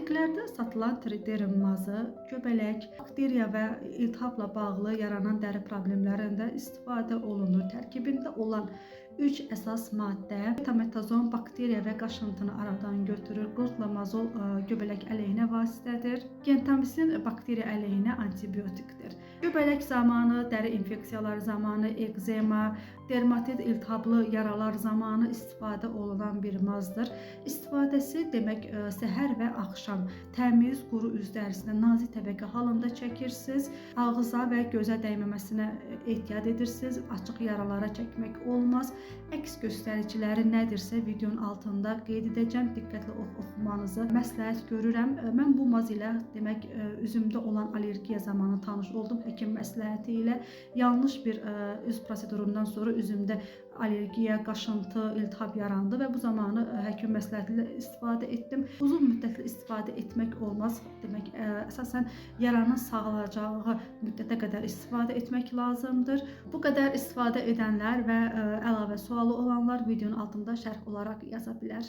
Apteklərdə satılan Triderm mazı göbələk, bakteriya və iltihabla bağlı yaranan dəri problemlərində istifadə olunur. Tərkibində olan 3 əsas maddə betametazon bakteriya və qaşıntını aradan götürür. Qlutlamazol göbələk əleyhinə vasitədir. Gentamisin bakteriya əleyhinə antibiotikdir. Göbələk zamanı, dəri infeksiyaları zamanı, ekzema, dermatit iltihablı yaralar zamanı istifadə olunan bir mazdır. İstifadəsi demək səhər və axşam təmiz, quru üz dərisinə nazik təbəqə halında çəkirsiniz. Ağıza və gözə dəyməməsinə ehtiyat edirsiniz. Açıq yaralara çəkmək olmaz. Əks göstəriciləri nədirsə videonun altında qeyd edəcəm. Diqqətli oxumanızı məsləhət görürəm. Mən bu maz ilə demək üzümdə olan allergiya zamanı tanış oldum həkim məsləhəti ilə. Yanlış bir üz prosedurundan sonra üzümdə allergiya, qaşıntı, iltihab yarandı və bu zamanı həkim məsləhəti ilə istifadə etdim. Uzun müddətli istifadə etmək olmaz. Demək, əsasən yaranın sağalacağı müddətə qədər istifadə etmək lazımdır. Bu qədər istifadə edənlər və əlavə sualı olanlar videonun altında şərh olaraq yaza bilər.